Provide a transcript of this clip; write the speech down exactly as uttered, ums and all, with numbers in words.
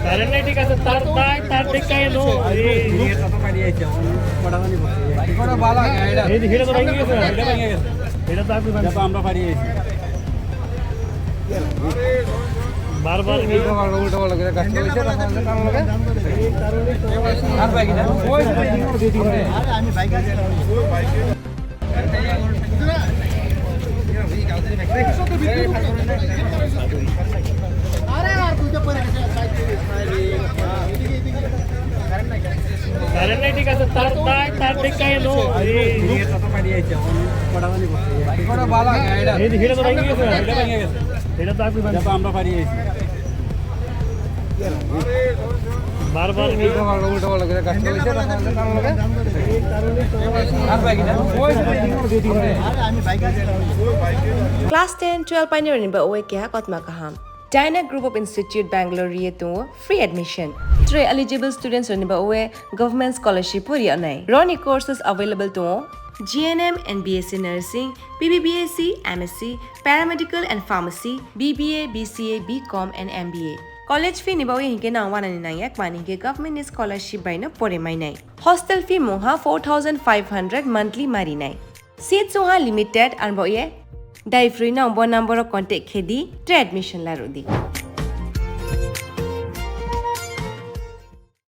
কারেন্ট নাই, ঠিক আছে, তার, তার, তার ঠিক আছে, নো। এই, এই, এই, এটা তো ভাঙি গেছে, এটা ভাঙি গেছে। এটা তো আপনি ভাঙি আমরা ভাঙি গেছি। বারবার এই উল্টো পাল্টা, উল্টো পাল্টা করে কাজ চলছে, তখন আমাদের কারণ লাগে। আর ভাই কিনা? ওই তো এই দিকে দিয়ে দিবে। কারেন্ট নাই, ঠিক আছে, তার, তার, তার ঠিক আছে, নো। এই, এই, এটা তো ভাঙি গেছে, এখন কটাখানি করছে। এই, এটা তো ভাঙি গেছে, এটা ভাঙি গেছে। এটা তো আপনি ভাঙি এটা তো আমরা ভাঙি গেছি। বারবার এই উল্টো পাল্টা, উল্টো পাল্টা করে কাজ চলছে, তখন আমাদের কারণ লাগে। আর ভাই কিনা? ওই তো এই দিকে দিয়ে দিবে। Class ten, twelve painirokni ba oe keha kotma kaham. Dyna Group of Institute Bangalore ri tongo free admission. Tre eligible students rokni ba oe government scholarship pori anai. Roni courses available tongo G N M and B S C Nursing, B B B S C, M S C, Paramedical and Pharmacy, B B A, B C A, B Com and M B A. College fee ni ba oe hinke nang wanani nangya kmani hinke government ni scholarship bai no pore mainai. Hostel fee mungha four thousand five hundred monthly marinai. Seat chungha limited, arbo ye dai free no bo number o contact khe di, tre admission la rw di.